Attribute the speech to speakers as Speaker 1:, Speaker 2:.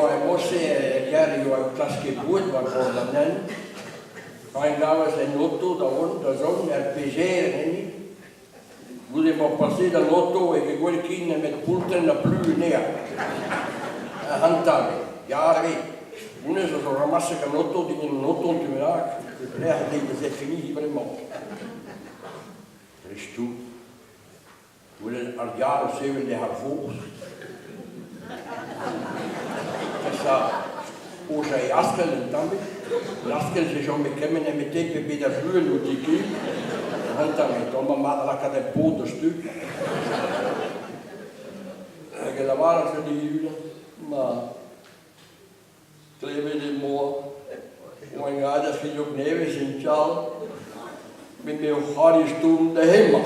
Speaker 1: oa e-mod-se er gêr e oa o klask e boued war bord an hent. Pa en gavas en oto da vont da zont er pezer enni. Goude m'oa paseet an oto e vez gwell ken nemet poultrenn ha plu anezhañ. Ac'hanta, ya re. Honnezh a zo ramaset an oto din an oto tu bennak, pelec'h dezhi da zefiniñ bremañ. Dreist-tout. Gwelet ar yar o sevel d'he c'harr-foz. Pesa oja e askell un tammig. L'askell-se chome kement nemete pe bet ar vuhez o ti-kêr. Un tammig, tommañ mat da lakaat er pod da stuk. Hag e lavaras en e-unan, ma Klevet em boa oa aet ar filhog nevez en Tchad, met me o c'hoari stourm da hemañ.